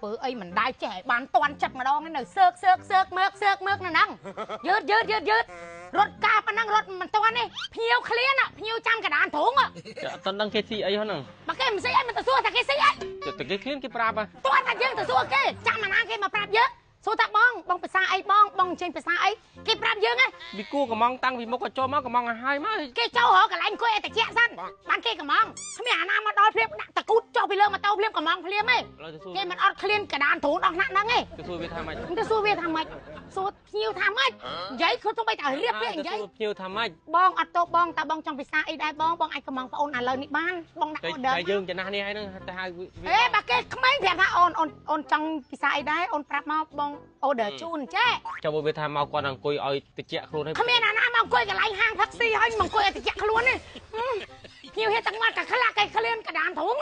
ធ្វើអីមិនដែរចេះឲ្យបានតន់ចិត្តម្ដងនៅសើកសើកសើកមើកសើកមើកនៅហ្នឹងយឺតយឺតយឺតយឺតរត់កាប៉ុណ្ណឹងរត់មិនតន់ទេភ្ញៀវឃ្លានភ្ញៀវចាំកដានទ្រូង អត់ដឹងគេស៊ីអីហ្នឹងបើគេមិនស៊ីអីមិនទៅសួរថាគេស៊ីអីតែគេឃ្លានគេប្រាប់តន់ថាយើងទៅសួរគេចាំអាណាគេមកប្រាប់យើងសួរថាបងបងភាសាអីបងបងចេញភាសាអីគេប្រាប់យើងហ៎វាគួរកំងតាំងពីមុខក៏ចូលមកកំងឲ្យហើយមកគេចូលរកកន្លែងអង្គុយឲ្យតិចសិនបានគេកំងគ្មានអាណាមកដល់ភ្លាមដាក់តកូតចុះពីលើម៉ូតូភ្លាមកំងភ្លាមទេគេមិនអត់ឃ្លានកដានទ្រូងដល់ថ្នាក់ហ្នឹងទេទៅសួរវាថាម៉េចទៅសួរវាថាម៉េចសួរភ្ញៀវថាម៉េចនិយាយគឺទោះបីតែរៀបវានិយាយភ្ញៀវថាម៉េចបងអត់ទោសបងតើបងចង់ភាសាអីដែរបងបងអាចកំងប្អូនឥឡូវនេះបានបងដាក់ order តែយើងចំណាស់នេះហើយហ្នឹងទៅហៅអេបើគេក្មេងប្រាប់ថាអូនអូនចង់ភាសាអីដែរអូនប្រាប់មកបង order ជូនចេះចូលវាថាមកគាត់អង្គុយឲ្យតិចខ្លួនហើយគ្មានអាណាមកអង្គុយកន្លែងហាងផឹកស៊ីហើយមកអង្គុយឲ្យតិចខ្លួនទេភ្ញៀវហេតុទាំងមាត់ក៏ខ្លាក់គេឃ្លានកដានទ្រូង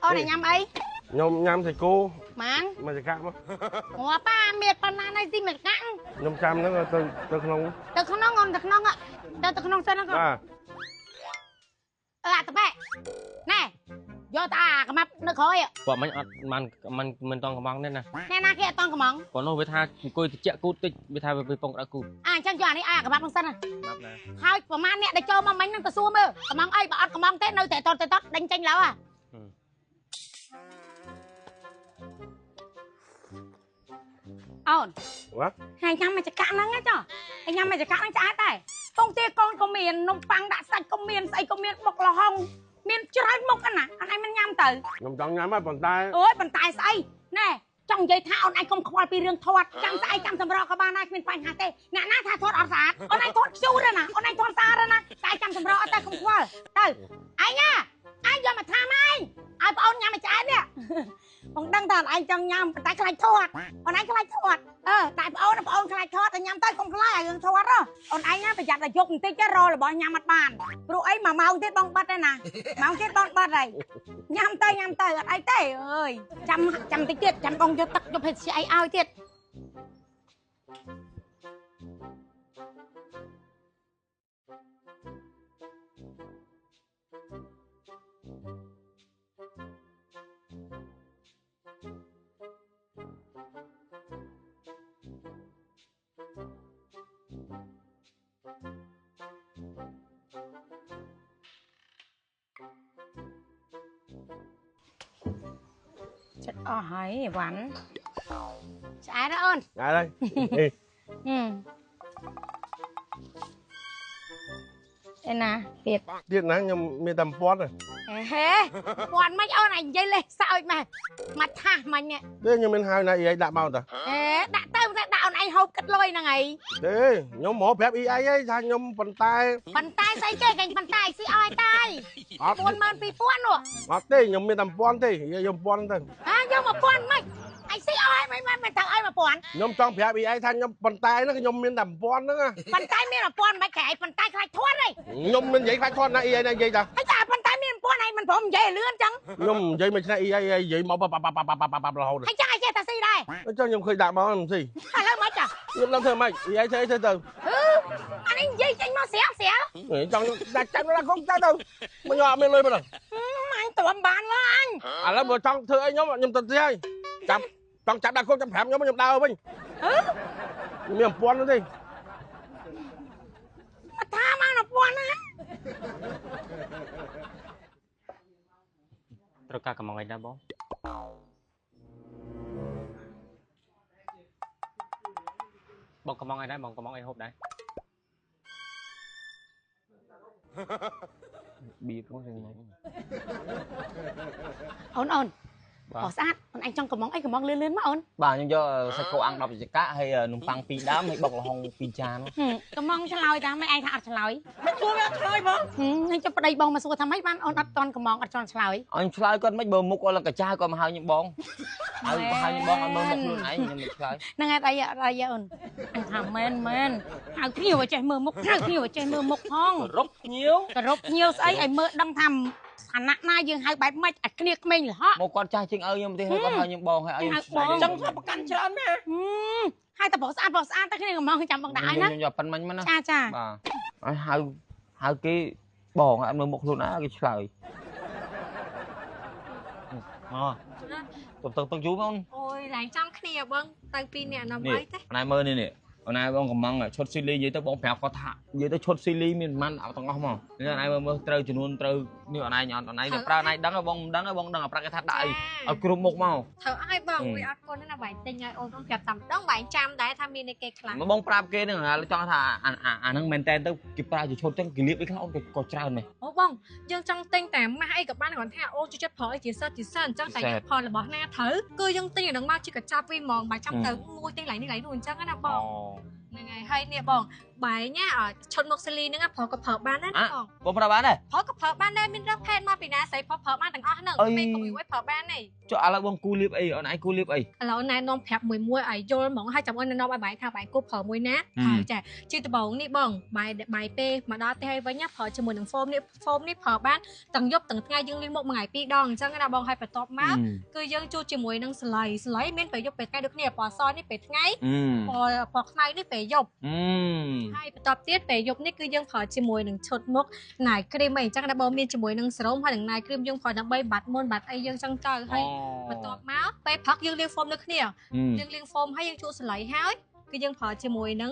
អូនញ៉ាំអីខ្ញុំញ៉ាំសាច់គោម៉ានមួយចកាក់មកងាប់ប៉ាមានប៉ុណ្ណាណៃស៊ីមួយចកាក់ខ្ញុំចាំហ្នឹងទៅទៅក្នុងទៅក្នុងអូនទៅក្នុងទៅទៅក្នុងសិនហ្នឹងបាទអឺអាតប៉ែណែយកតាកំាប់នៅក្រោយគាត់មិញអត់មិនមិនមិនតង់កំងទេណាណែណាគេអត់តង់កំងគាត់នោះវាថាអង្គុយតិចគូតតិចវាថាវាពងក្តៅគូតអាអញ្ចឹងយកអានេះអាកំាប់ហ្នឹងសិនណាកំាប់ណាហើយប្រហែលអ្នកដែលចូលមកមិញហ្នឹងទៅសួរមើលកំងអីបើអត់កំងទេនៅតែតតតដេញចេញឡើយអាអូនបាទហើយញ៉ាំមួយចកាក់ហ្នឹងចុះហើយញ៉ាំមួយចកាក់ហ្នឹងឆ្អែតដែរពងទាកូនក៏មាននំប៉័ងដាក់សាច់ក៏មានស្អីក៏មានបុកល្ហុងមានច្រើនមុខណាអូនឯងមិនញ៉ាំទៅខ្ញុំចង់ញ៉ាំហើយប៉ុន្តែអូយប៉ុន្តែស្អីណែចង់និយាយថាអូនឯងកុំខ្វល់ពីរឿងធាត់ចាំស្អីចាំសម្រក់ក៏បានដែរគ្មានបញ្ហាទេអ្នកណាថាធាត់អត់ស្អាតអូនឯងធាត់ខ្ជូរណាអូនឯងធាត់ស្អាតណាតែចាំសម្រក់អត់តែកុំខ្វល់ទៅឯងណាឯងយកមកថាម៉េចឲ្យប្អូនញ៉ាំឲ្យឆ្អែតនេះបងដឹងថាអូនឯងចង់ញ៉ាំប៉ុន្តែខ្លាចធាត់អូនឯងខ្លាចធាត់អឺតែប្អូនប្អូនខ្លាចធាត់តែញ៉ាំទៅកុំខ្លាចឲ្យរឿងធាត់អូនឯងណាប្រយ័ត្នតែយកបន្តិចររបស់ញ៉ាំអត់បានព្រោះអីមួយម៉ោងទៀតបងបិទហើយណាម៉ោងទៀតបងបិទហើយញ៉ាំទៅញ៉ាំទៅអត់អីទេអើយចាំចាំតិចទៀតចាំបងយកទឹកយកភេសជ្ជៈអីឲ្យទៀតចិត្តអស់ហើយវ៉ាន់ឆ្អែតអូនឆ្អែតហើយអេណាទៀតទៀតណាខ្ញុំមានតែពាន់ហេពាន់មិនអូនឯងនិយាយលេះសើចម៉េះមកថាសមិញនេះទេខ្ញុំមានហើយណាអ៊ីឯងដាក់មកតាអេដាក់ទៅតែដាក់អូនឯងហូបគិតលុយហ្នឹងឯងទេខ្ញុំមកប្រាប់អ៊ីឯងហើយថាខ្ញុំប៉ុន្តែប៉ុន្តែស្អីគេកញប៉ុន្តែស៊ីឲ្យតាយ42000នោះអត់ទេខ្ញុំមានតែពាន់ទេខ្ញុំពាន់ទៅហាយក1000មិនឯងស៊ីឲ្យមិនមិនត្រូវឲ្យ1000ខ្ញុំចង់ប្រាប់អ៊ីឯងថាខ្ញុំប៉ុន្តែហ្នឹងខ្ញុំមានតែ1000ហ្នឹងប៉ុន្តែមាន1000មិនក្រែប៉ុន្តែខ្លាចធាត់ហីខ្ញុំមិននិយាយខ្លាចធាត់ណាអ៊ីឯងនិយាយតាហើយចាប៉ុន្តែមាន1000ឯងមិនព្រមនិយាយឲ្យលឿនចឹងខ្ញុំនិយាយមិនឆ្នេះអ៊ីឯងនិយាយមកប៉ប៉ប៉ប៉ប៉ប៉រហូតហើយចឹងឯងចេះតែស៊ីដែរអញ្ចឹងខ្ញុំឃើញដាក់មកមិនស៊ីឥឡូវមិនចាខ្ញុំដឹងធ្វើម៉េចអ៊ីឯងធ្វើអីធ្វើទៅអានេះនិយាយចេញមកស្រាប់ស្រាប់ចង់ដាក់ចាំដាក់កុំទៅមកខ្ញុំអត់មានលុយប៉ុណ្ណឹងអញទ្រាំបានឡើយអញឥឡូវបើចង់ធ្វើអីខ្ញុំខ្ញុំទៅទីហើយចាំចង់ចាប់ដាក់គុកចាំប្រាប់ខ្ញុំខ្ញុំដើរវិញអឺមាន1000នោះទេអត់ថាមក1000ណាត្រូវការកំងអីដែរបងបងកំងអីដែរបងកំងអីហូបដែរបៀបមកអូនអូនអូស្អាតអូនឯងចង់កំងអីកំងលឿនលឿនមកអូនបាទខ្ញុំយកសាច់គោអាំង10ចកាហើយនំប៉័ង2ដើមហើយបុកល្ហុង2ចានកំងឆ្លើយតាមិនឯងថាអត់ឆ្លើយមិនសួរវាអត់ឆ្លើយបងខ្ញុំចុះប្តីបងមកសួរថាម៉េចបានអូនអត់តន់កំងអត់ចង់ឆ្លើយអញឆ្លើយគាត់មិនបើមុខអត់កាចាគាត់មកហៅខ្ញុំបងហៅហៅខ្ញុំបងឲ្យមើលមុខខ្លួនឯងខ្ញុំមិនឆ្លើយហ្នឹងហើយអីអីអូនអញថាមែនមែនហៅភ្ញៀវឲ្យចេះមើលមុខហៅភ្ញៀវឲ្យចេះមើលមុខផងគោរពភ្ញៀវគោរពភ្ញៀវស្អីឲ្យមើលដឹងថាឋានៈណាយើងហៅបែបម៉េចអាគ្នាក្មេងលហកមកគាត់ចាស់ជាងឪខ្ញុំទេហើយគាត់ហៅខ្ញុំបងហើយឲ្យខ្ញុំ បង ចឹងថាប្រកាន់ច្រើនណាស់ ហើយតែប្រុសស្អាតប្រុសស្អាតតែគ្នាកំងចាំបងដាក់ឲ្យណាខ្ញុំយកប៉ិនមិញមកណាចាចាបាទឲ្យហៅហៅគេបងអត់មើលមុខខ្លួនឯងគេឆ្លើយ មកទៅទៅយូរបង អូយឡើងចំគ្នាបងទៅពីរអ្នកណាបាយទេ ណែមើលនេះនេះអូនឯងបងកំងឈុតស៊ីលីនិយាយទៅបងប្រាប់គាត់ថានិយាយទៅឈុតស៊ីលីមានប្រហែលទាំងអស់មកនេះអូនឯងមើលត្រូវចំនួនត្រូវនេះអូនឯងអត់អូនឯងប្រើអូនឯងដឹងបងមិនដឹងបងដឹងប្រាប់គេថាដាក់អីឲ្យគ្រប់មុខមក ត្រូវឲ្យបងវាអត់គុណណាបាយទិញឲ្យអូនប្រាប់តាមដងបាយចាំដែរថាមានគេខ្លះ បងប្រាប់គេហ្នឹងចង់ថាអាហ្នឹងមែនតើទៅគេប្រើជាឈុតចឹងគេលាបអីខ្លះអូនក៏ច្រើនដែរ អូបងយើងចង់ទិញតែម៉ាស់អីក៏បានគាត់ថាអូចូលចិត្តប្រើអីជាសិតជាសិនអញ្ចឹងតែយើងផលរបស់ណាត្រូវគឺយើងទិញអាហ្នឹងមកជាកញ្ចប់វិញហ្មងបាយចាំទៅមួយទិញឡើងនេះឡើងនោះអញ្ចឹងណាបង ហ្នឹងហើយហើយនេះបងបាយញ៉ាឈុតមុខស៊ីលីហ្នឹងប្រើក៏ប្រើបានដែរបង បងប្រើបានដែរ ប្រើក៏ប្រើបានដែរមានរើសភេទមកពីណាស្រីប្រើបានទាំងអស់ហ្នឹងពេលកុំយូរឲ្យប្រើបានទេ ចុះឥឡូវបងគូលាបអីអូនឯងគូលាបអី ឥឡូវណែនាំប្រាប់មួយមួយឲ្យយល់ហ្មងហើយចាំអូនណែនាំឲ្យបាយថាបាយគូប្រើមួយណាហើយចាជាដំបូងនេះបងបាយបាយពេលមកដល់ផ្ទះឲ្យវិញប្រើជាមួយនឹង foam នេះ foam នេះប្រើបានទាំងយប់ទាំងថ្ងៃយើងលាងមុខមួយថ្ងៃពីរដងអញ្ចឹងណាបងហើយបន្ទាប់មកគឺយើងជួជាមួយនឹងសលៃសលៃមានពេលយប់ពេលថ្ងៃដូចគ្នាពណ៌សនេះពេលថ្ងៃពណ៌ពណ៌ខ្មៅនេះពេលយប់ហើយបន្ទាប់ទៀតពេលយប់នេះគឺយើងប្រើជាមួយនឹងឈុតមុខណៃគ្រីមអីអញ្ចឹងណាបងមានជាមួយនឹងសេរ៉ូមហើយនឹងណៃគ្រីមយើងប្រើដើម្បីបាត់មុនបាត់អីយើងចឹងទៅហើយបន្ទាប់មកពេលព្រឹកយើងលាង foam ដូចគ្នាយើងលាង foam ហើយយើងជក់សលៃហើយគឺយើងប្រើជាមួយនឹង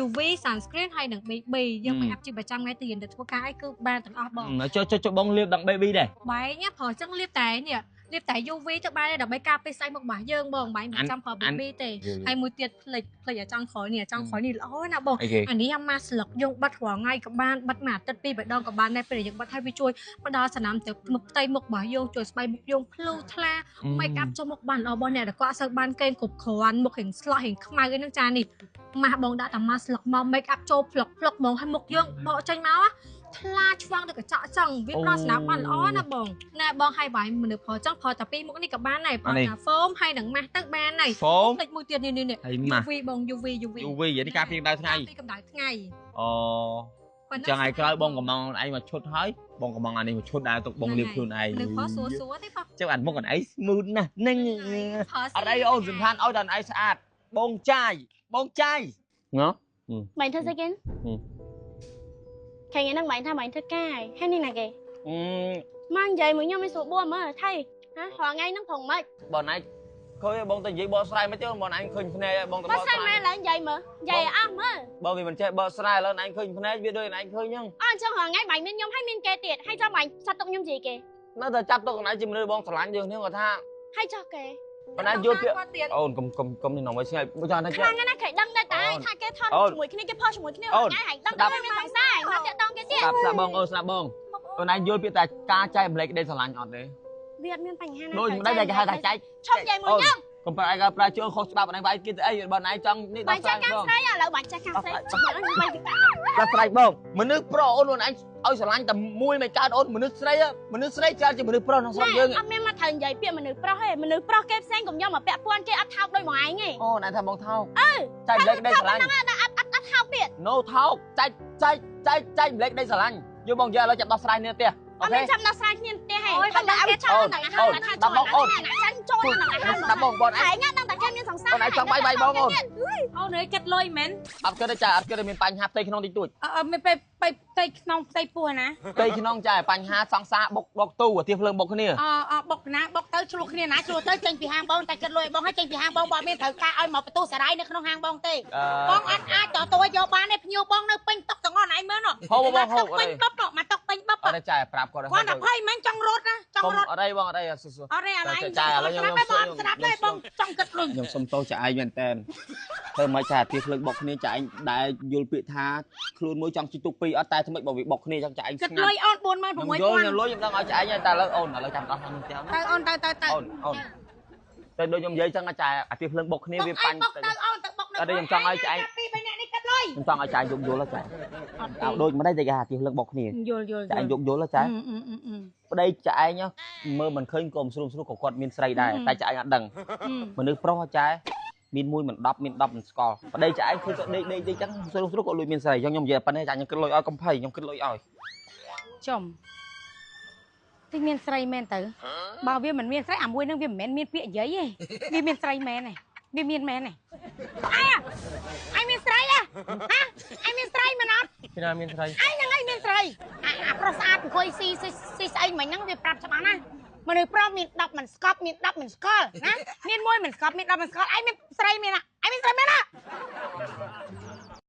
UV sunscreen ហើយនឹង BB យើងមិនអាប់ជាប្រចាំថ្ងៃទៅរៀនទៅធ្វើការអីគឺបានទាំងអស់បង ចុះចុះបងលាបដល់ BB ដែរ បែងប្រើចឹងលាបតែនេះលាបតែ UV ទៅបានដែរដើម្បីការពារស្អែកមុខរបស់យើងបងបែងមិនចាំប្រើ BB ទេហើយមួយទៀតផ្លេចផ្លេចអាចង់ក្រោយនេះអាចង់ក្រោយនេះល្អណាស់បងអានេះអាម៉ាស្លឹកយើងបិទរាល់ថ្ងៃក៏បានបិទមួយអាទិត្យពីរបីដងក៏បានដែរពេលយើងបិទហើយវាជួយផ្ដល់សំណើមទៅមុខផ្ទៃមុខរបស់យើងជួយស្បែកមុខយើងភ្លឺថ្លា make up ចុះមុខបានល្អបងអ្នកដែលគាត់អត់សូវបានគេងគ្រប់គ្រាន់មុខរៀងស្លោះរៀងខ្មៅអីហ្នឹងចានេះម៉ាស់បងដាក់តែម៉ាស់ស្លឹកមក make up ចូលផ្លុកផ្លុកហ្មងហើយមុខយើងបកចេញមកថ្លាឆ្វង់ទៅកញ្ចក់ចឹងវាផ្ដល់សំណើមបានល្អណាបងណាបងហើយបាយមនុស្សប្រើចឹងប្រើតែពីរមុខនេះក៏បានដែរប្រើតែ foam ហើយនឹងម៉ាស់ទៅបានដែរ foam តិចមួយទៀតនេះនេះ UV បង UV UV UV នេះការពារកម្ដៅថ្ងៃ ការពារកម្ដៅថ្ងៃ អូចឹងឯក្រោយបងកំងឯងមកឈុតហើយបងកំងអានេះមកឈុតដែរទុកបងលាបខ្លួនឯង នឹងប្រើសួរសួរទេបង ចឹងអាមុខអាឯង smooth ណាស់នឹងអត់អីអូនសំខាន់ឲ្យតែឯងស្អាតបងចាយបងចាយណ៎ បែងធ្វើស្អីគេថ្ងៃហ្នឹងបែងថាបែងធ្វើការហើយនេះណាគេមកនិយាយមួយខ្ញុំមិនស្រួលបួមើលថៃហ៎រាល់ថ្ងៃហ្នឹងប្រងម៉េច បងឯងឃើញបងទៅនិយាយបកស្រាយមិនទេបងឯងឃើញភ្នែកបងទៅបកស្រាយ មែនឡើយនិយាយមើលនិយាយអស់មើល បងវាមិនចេះបកស្រាយឥឡូវឯងឃើញភ្នែកវាដូចឯងឃើញហ្នឹង អញ្ចឹងរាល់ថ្ងៃបែងមានខ្ញុំហើយមានគេទៀតហើយចាំបែងចាត់ទុកខ្ញុំនិយាយគេ នៅតែចាប់ទុកឯងជាមនុស្សបងស្រឡាញ់យើងនេះគាត់ថា ហើយចោះគេ បងឯងយល់ពាក្យអូនកុំកុំកុំនេះនាំឲ្យឆ្ងាយបងចង់ថា ខ្លាំងណាស់គេដឹងដែរតែថាគេថតជាមួយគ្នាគេផុសជាមួយគ្នាថ្ងៃហើយដឹងតែមានសង្សារមកតាក់តងគេទៀត ស្ដាប់ស្ដាប់បងអូនស្ដាប់បងអូនឯងយល់ពាក្យតែការចែកម្លែកក្តីស្រឡាញ់អត់ទេ វាអត់មានបញ្ហាណា ដូចមិនដែរគេហៅថាចែក ឈប់និយាយមួយខ្ញុំ កុំប្រើឯងប្រើជើងខុសច្បាប់អូនឯងវាយគេទៅអីបើឯងចង់នេះ ដល់ស្រាយបងស្រីឥឡូវបាច់ចេះខាងស្រីបាយពី ដល់ស្រ័យបងមនុស្សប្រុសអូនអូនឯងឲ្យស្រឡាញ់តែមួយមិនកើតអូនមនុស្សស្រីមនុស្សស្រីច្រើនជាមនុស្សប្រុសក្នុងស្រុកយើង អត់មានមកត្រូវនិយាយពាក្យមនុស្សប្រុសទេមនុស្សប្រុសគេផ្សេងកុំយកមកពាក់ព័ន្ធគេអត់ថោកដូចមកឯងទេ អូនឯងថាបងថោកអឺចែកម្លែកក្តីស្រឡាញ់ អត់អត់អត់ថោកទៀត No ថោកចែកចែកចែកចែកម្លែកក្តីស្រឡាញ់យកបងយកឥឡូវចាប់ដោះស្រាយនៅផ្ទះ អូខេចាំដោះស្រាយគ្នាផ្ទះហេធម្មតាគេឆាប់នឹងអាហារថាចូលបងអូនចាញ់ចូលនឹងអាហារ ស្ដាប់បងបង ឯងដឹងតែគេមានសង្សារ អូនឯងចង់បាយបាយបងអូន អូនអើយគិតលុយមែន អត់គិតទេចាអត់គិតទេមានបញ្ហាផ្ទៃក្នុងតិចតួច អឺមានពេលផ្ទៃក្នុងផ្ទៃពោះណា ផ្ទៃក្នុងចាបញ្ហាសង្សារបុកបុកទូអាទៀភ្លើងបុកគ្នា អបុកណាបុកទៅឆ្លោះគ្នាណាឆ្លោះទៅចេញពីហាងបងតែគិតលុយបងឲ្យចេញពីហាងបងបងមានត្រូវការឲ្យមកបន្ទោសសារាយនៅក្នុងហាងបងទេបងអត់អាចតតយកបានទេភ្ញៀវបងនៅពេញតុកទាំងអស់ឯងមើលនោះ ហូបបងហូប ពេញបបមកតុកពេញបប អត់ទេចាប្រាប់គាត់ គាត់តែភ័យមិនចង់រត់ណាចង់រត់ អត់អីបងអត់អីសួរ អត់ទេឥឡូវចាឥឡូវខ្ញុំស្ដាប់ស្ដាប់ទេបងចង់គិតលុយ ខ្ញុំសុំទោសចាឯងមែនតើធ្វើមិនចាទៀភ្លើងបុកគ្នាចាឯងដែលយល់ពាក្យថាខ្លួនមួយចង់ជីទុកពីរអត់តែធ្វើម៉េចបើវាបុកគ្នាចង់ចាឯង គិតលុយអូន46000 យល់ខ្ញុំលុយខ្ញុំដឹងឲ្យចាឯងតែឥឡូវអូនឥឡូវចាំដោះក្នុងផ្ទះ ទៅអូនទៅទៅទៅ អូនអូនតែដូចខ្ញុំនិយាយចឹងចាអាទៀភ្លើងបុកគ្នាវាបាញ់ ទៅអូនទៅបុកនៅ អត់ទេខ្ញុំចង់ឲ្យចាឯង ពីរបីនាក់នេះគិតលុយ ខ្ញុំចង់ឲ្យចាឯងយកយល់ចាអត់ដូចមិនដែរតែគេអាទៀភ្លើងបុកគ្នា យល់យល់ ចាឯងយកយល់ចាប្តីចាឯងមើលមិនឃើញក៏ស្រួលស្រួលក៏គាត់មានស្រីដែរតែចាឯងអត់ដឹងមនុស្សប្រុសចាមានមួយមិន10មាន10មិនស្គាល់ប្តីចាឯងឃើញគាត់ដេកដេកដេកចឹងស្រួលស្រួលក៏លួចមានស្រីចឹងខ្ញុំនិយាយប៉ុណ្ណេះចាខ្ញុំគិតលុយឲ្យកុំភ័យខ្ញុំគិតលុយឲ្យ ចំតិចមានស្រីមែនទៅបើវាមិនមានស្រីអាមួយនឹងវាមិនមែនមានពាក្យនិយាយទេវាមានស្រីមែនទេវាមានមែនទេអាយមានស្រីហ៎អាយមានស្រីមែនអត់ ពីណាមានស្រី អាយហ្នឹងឯងមានស្រីអាប្រុសស្អាតអង្គុយស៊ីស៊ីស្អីមិញហ្នឹងវាប្រាប់ច្បាស់ណា មនុស្សប្រុសមាន10មិនស្កប់មាន10មិនស្គាល់ណាមានមួយមិនស្កប់មាន10មិនស្គាល់ឯងមានស្រីមានឯងមានស្រីមានណា។